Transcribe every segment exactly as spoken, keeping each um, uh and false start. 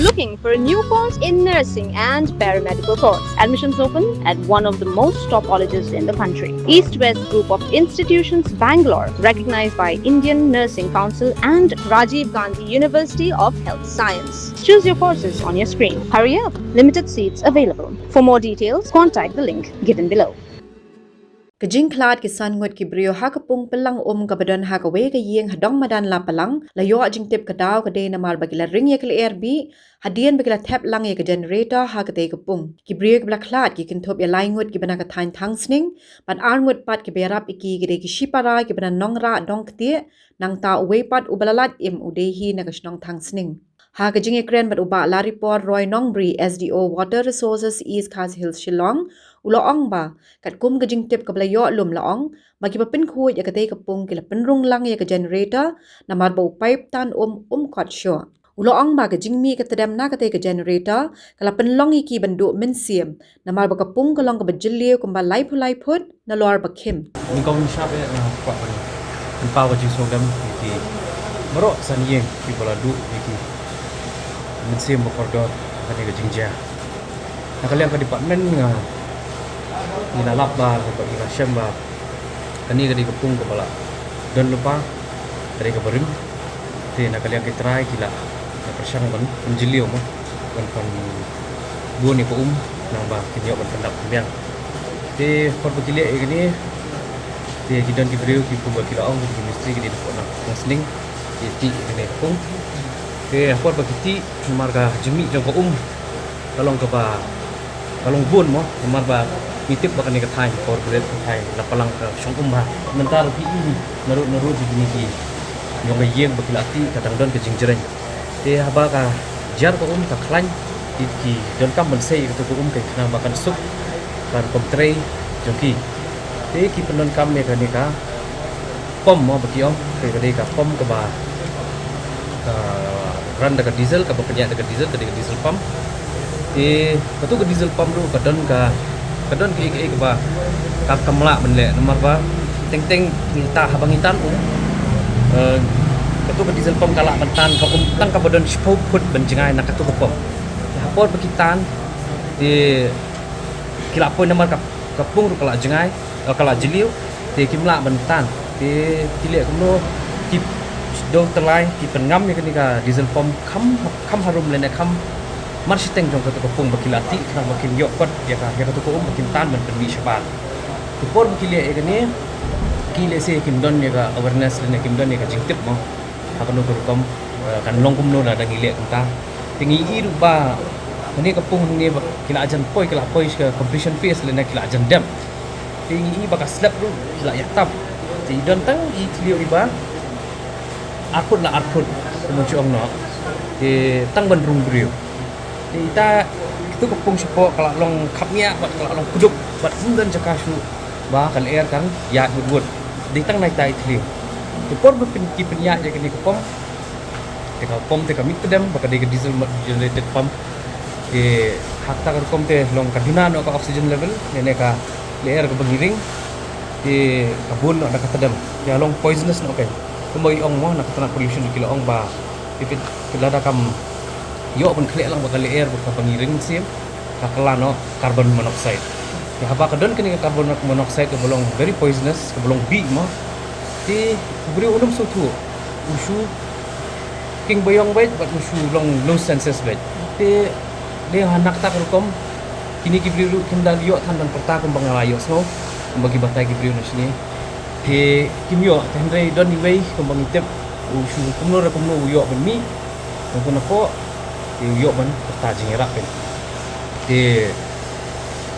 Looking for a new course in nursing and paramedical course? Admissions open at one of the most top colleges in the country. East West Group of Institutions, Bangalore, recognized by Indian Nursing Council and Rajiv Gandhi University of Health Science. Choose your courses on your screen. Hurry up, limited seats available. For more details, contact the link given below. Ka jingkhlad ki san ngut ki briew ha ka pung pynlang um kaba don ha kawei ka ïing ha Dong Madan Lapalang la ïoh jingtip ka daw ka dei namar ba ki la ring ïa ka lyer bih hadien ba ki la thep lang ïa ka generator ha katei ka pung. Ki briew kiba la khlad ki kynthup ïa lai ngut kiba na ka thaiñ Thangsning bad ar ngut pat kiba ïarap ïa ki ki dei ki shipara kiba na Nongrah Dongktieh, nangta uwei pat uba la lait im u dei hi na ka shnong Thangsning. Ha ka jingïakren bad u Bah Laripor Roy Nongbri, S D O Water Resources East Khasi Hills Shillong, u la ong ba katkum ka jingtip kaba la ïoh lum la ong ba kiba pynkhuid ïa katei ka pung ki la pynrung lang ïa ka generator namar ba u paip tan um um kot shuh. U la ong ba ka jingmih ka tdem na katei ka generator ka la pynlong ïa ki ban duh mynsiem namar ba ka pung ka long kaba jylliew kumba laiphew lai phut nalor ba khim. Nyngkong nyngshap eh nga kwah ban pynpaw ka jingsngewdem ïa ki baroh san ïing kiba la duh ïa ki mynsiem ba kordor ha kane ka jingjia. Na ka liang ka department nga ngi la lap ba, ba ngi la shem ba kane ka dei ka pung kaba la don lypa, ka dei kaba rim. Te na ka liang ki trai ki la, la pyrshang ban pynjylliew mo, ban pynbun ïa ka um, nang ba kin ïoh ban pyndap pynbiang. Te por ba ki leh ïa kane, te ki don ki briew ki kumba ki la ong, ki mistri ki dei na Thangsning, ki tih ïa kane ka pung. Te por ba ki tih, namar ka jingmih jong ka um ka long kaba, ka long bun mo, namar ba ngi tip ba kane ka thaiñ, Power Grid ka thaiñ, Lapalang ka shong um bha. Mynta ruh phi i naduh naduh jong kine ki, jong ka ïing ba ki la tih ka dang don ka jingjreng. Te haba ka jar ka um ka khlaiñ, ki, ki donkam ban sei ïa kato ka um khnang ba kan suk ka rukom trei jong ki. Te ki pyndonkam ïa kane ka pom mo ba ki ong, te ka dei ka pom kaba, ah, run da ka diesel, kaba pynïaid da ka diesel, ka dei ka diesel pump. Te kato ka diesel pump ruh ka don ka, ka don kaei kaei kaba ka, kam lah ban leh namar ba teng teng ngi ta haba ngi tan um, eh, kato ka diesel pump ka lah ban tan ka um tang kaba don shiphew phut ban jngai na kato ka pom. Te ha por ba ki tan, te ki la poi namar ka, ka pung ruh ka la jngai, eh, ka la jylliew, te kim lah ban tan. Te ki leh kumno, ki dei tylli ki pynngam ïa kane ka diesel pump kham, kham harum lane kham marshiteng jong kato ka pung ba ki la tih khnang ba kin ïoh kot ïa ka, ïa kato ka um ba kin tan ban pynmih shabar. Te por ba ki leh ïa kane, ki lehse kim don ïa ka awareness lane kim don ïa ka jingtip mo. Ha kano ka rukom, eh, kan long kumno lada ngi leh kumta. Te ngi i ruh ba kane ka pung hangne ba ki la jan poi, ki la poi sha ka completion phase lane ki la jan dem. Te ngi i ba ka slab ruh ki la ïatap. Te i don tang i thliew iba ar phut la ar phut, kumba ju ong noh. Te tang ban rung briew. Te ita, kito ka pung shapoh ka la long khapngiah bad ka la long kdup bad ym don jaka shuh ba ka lyer kan ïaid wut wut. Dei tang na ita i thliew. Te por ba pyn, ki pynïaid ïa kane ka pom, te ka pom te ka mih tdem ba ka dei ka diesel mo-, generated pump. Te ha kata ka rukom te long ka duna noh ka oxygen level, lane ka lyer kaba ngi ring te ka bun noh da ka tdem. Te ka long poisonous noh kein. Kumba i ong mo, na ka tnat pollution ki la ong ba if it, lada kam ïoh ban khleh lang bad ka lyer bad kaba ngi ring mynsiem, ka kylla noh carbon monoxide. Te haba ka don kane ka carbon monoxide kaba long very poisonous, kaba long bih mo, te u briew un ym sngewthuh u shu king ba ïong beit bad u shu long loose senses beit. Te dei ha na kata ka rukom kine ki briew ruh kim da ïoh than ban pyrta kumba nga la ïohsngew, kumba ki batai ki briew na shane. Te kim ïoh, te hynrei don iwei kumba ngi tip u shu kumno re kumno u ïoh ban mih, kumno ko, te u ïoh ban pyrta jingïarap pyn. Te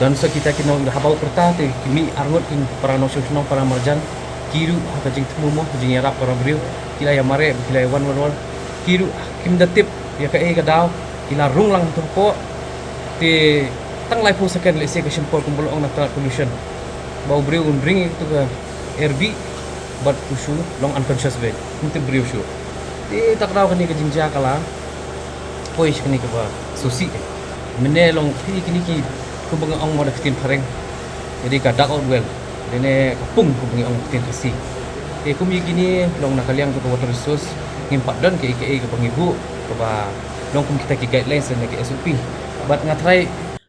don sa kita ki nong haba u pyrta te ki mih arngut ki para nongshong shnong, para marjan, ki ruh ha ka jingthmu mo, ka jingïarap para briew, ki la ïa mareh, ki la ïa wan wan wan, ki ruh kim da tip ïa kaei ka daw, ki la rung lang to ko. Te tang laiphew second lehse ka shim por kumba long na ka tnat pollution ba u briew un ring ïa kato ka lyer bih bad u shu long unconscious beit, ym tip briew shuh. Te kata ka daw kane ka jingjia ka la poi sha kane kaba sngewsih. Mynne long phi kine ki, kumba nga ong mo da ka ktien phareng, ka dei ka dugout well, lane ka pung kumba ngi ong da ka ktien Khasi. Te kum ïa kine long na ka liang jong ka Water Resource ngim pat don kaei kaei kaba ngi buh kaba Long kum kita ki guidelines lane ki S O P. Bad nga trai.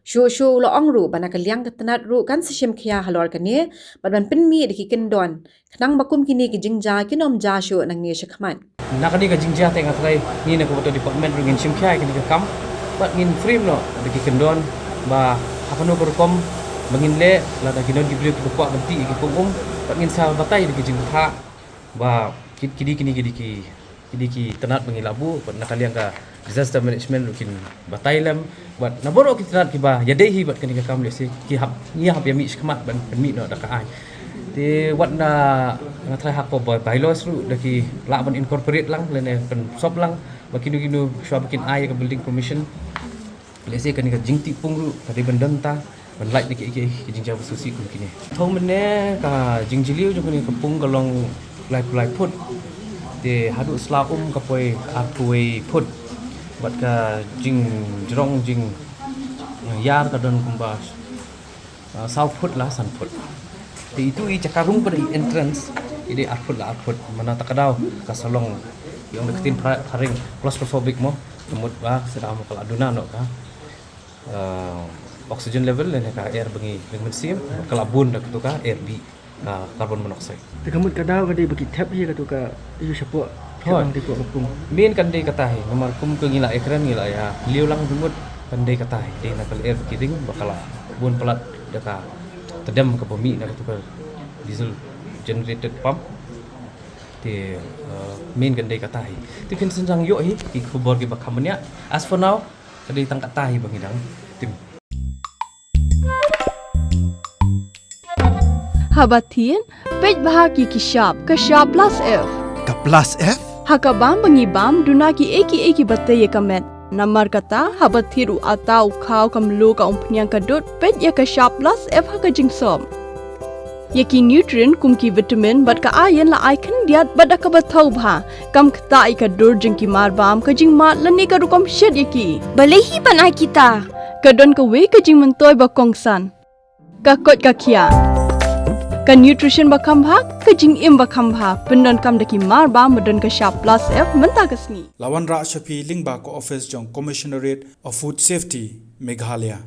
Shuh shuh u la ong ruh ba na ka liang ka tnat ruh kan sa shim khia halor kane bad ban pynmih da ki kyndon, khnang ba kum kine ki jingjia kin ym jia shuh nangne shakhmat. Na kane ka jingjia te nga trai ngi na ka water department ruh ngin shim khia ïa kane ka kam bad ngin frame noh da ki kyndon ba ha kano ka rukom ba ngin leh lada ki nongdie briew kiba kwah ban tih ïa ki pung um bad ngin sa batai da ki jingbthah ba ki, ki dei kine, ki dei ki, ki dei ki tnat ba ngi lah buh bad na ka liang ka disaster management ruh kin batai lem bad na baroh ki tnat kiba ïadei hi bad kane ka kam lehse ki hap, ngi hap ïa mih shakhmat ban pynmih noh da ka aiñ. Te wat na nga trai ha ka by-, bylaws ruh da ki lah ban incorporate lang lane pynsop lang ba kino kino shuwa ba kin ai ïa ka building permission. Lehse kane ka jingtih pung ruh ka dei ban don ta ban lait na ki, ki, ki jingjia ba sngewsih kum kine. Thaw mynne ka jingjylliew jong kane ka pung ka long lai phew lai phut. Te haduh sla um ka poi arphew wei phut. Bad ka jingjrong jingïar ka don kumba, ah, saw phut la san phut. Te itu i jaka rung pat i entrance i dei ar phut la ar phut. Mana ta ka daw ka sa long, ïa ong da ka ktien pha-, phareng claustrophobic mo. Te mut ba sdang ka la duna noh ka, ah, oxygen level lane ka air ba ngi, ba ngi mynsiem ka la bun da katu ka air bih, ah, carbon monoxide. Te ka mut ka daw ka dei ba ki thep hi katu ka ïa shapoh. Hooid. Shaphang dei ka pung. Main kan dei kata hi, namar kum ka ngi la ïakren ngi la ïa liu lang jingmut kan dei kata hi, dei na ka lyer ba ki ring ba ka la bun palat da ka tdem kaba mih na katu ka diesel generated pump. Te, eh, main kan dei kata hi. Te phin synjang ïoh hi ki khubor kiba kham bniah. As for now ka dei tang kata hi ba ngi dang tim. Haba thied, peit bha ki, ki shap, ka shap plus F. Ka plus F? Ha ka bam ba ngi bam, duna kiei kiei kiba tei ïa ka met. Namar kata, haba thied u atta, u khaw, ka mluh, ka umphniang, ka dud, peit ïa ka shap plus F ha ka jingsop. Ïa ki nutrient kum ki vitamin bad ka iron la ai khyndiat bad da kaba thaw bha. Kam ktah ïa ka dur jong ki marbam, ka jingmad lane ka rukom shet ïa ki. Balei hi ban ai kita? Ka don kawei ka jingmyntoi ba kongsan. Ka koit ka khiah. Ka nutrition ba kham bha, ka jingim ba kham bha. Pyndonkam da ki marbam ba don ka shap plus F mynta ka sngi. La wanrah sha phi lyngba ka office jong Commissionerate of Food Safety, Meghalaya.